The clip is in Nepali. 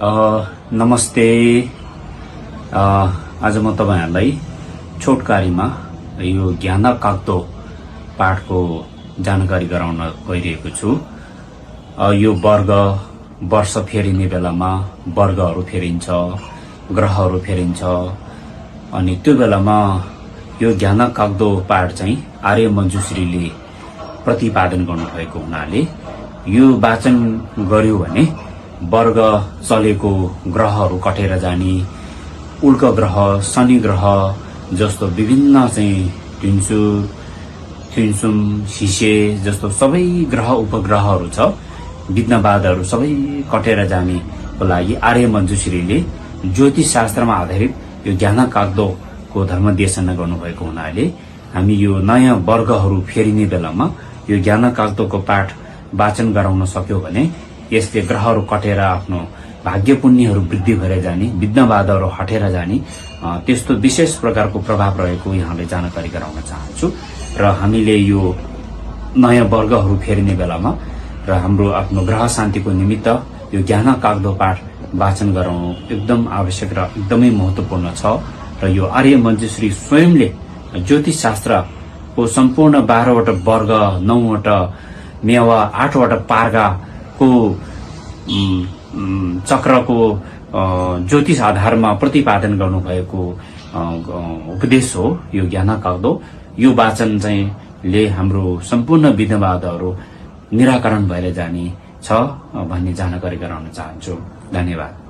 नमस्ते। आज म तपाईहरुलाई छोटकारीमा यो ज्ञान काग्दो पाठको जानकारी गराउन गइरहेको छु। यो वर्ष फेरिने बेलामा वर्गहरू फेरिन्छ, ग्रहहरू फेरिन्छ, अनि त्यो बेलामा यो ज्ञान काग्दो पाठ चाहिँ आर्य मञ्जुश्रीले प्रतिपादन गर्नुभएको हुनाले यो वाचन गर्यो भने वर्ग चलेको ग्रहहरू कटेर जाने, उल्क ग्रह, शनि ग्रह जस्तो विभिन्न चाहिँ थिन्सुम, शिशे जस्तो सबै ग्रह उपग्रहहरू छ, विघ्नबाधहरू सबै कटेर जानेको लागि आर्य मञ्जुश्रीले ज्योतिष शास्त्रमा आधारित यो ज्ञान काग्दोको धर्म देशना गर्नुभएको हुनाले हामी यो नयाँ वर्गहरू फेरिने बेलामा यो ज्ञान काग्दोको पाठ वाचन गराउन सक्यो भने यसले ग्रहहरू कटेर आफ्नो भाग्य पुण्यहरू वृद्धि भएर जाने, विघ्नबाधाहरू हटेर जाने त्यस्तो विशेष प्रकारको प्रभाव रहेको यहाँले जानकारी गराउन चाहन्छु। र हामीले यो नयाँ वर्गहरू फेरिने बेलामा र हाम्रो आफ्नो ग्रह शान्तिको निमित्त यो ज्ञान काग्दो पाठ वाचन गराउनु एकदम आवश्यक र एकदमै महत्त्वपूर्ण छ। र यो आर्य मञ्जुश्री स्वयंले ज्योतिष शास्त्रको सम्पूर्ण 12वटा वर्ग, 9वटा मेवा, 8वटा पार्गाको चक्रको ज्योतिष आधारमा प्रतिपादन गर्नुभएको उपदेश हो यो ज्ञान काग्दो। यो वाचन चाहिँ ले हाम्रो सम्पूर्ण विघ्नबाधाहरू निराकरण भएर जाने छ भन्ने जानकारी गराउन चाहन्छु। धन्यवाद।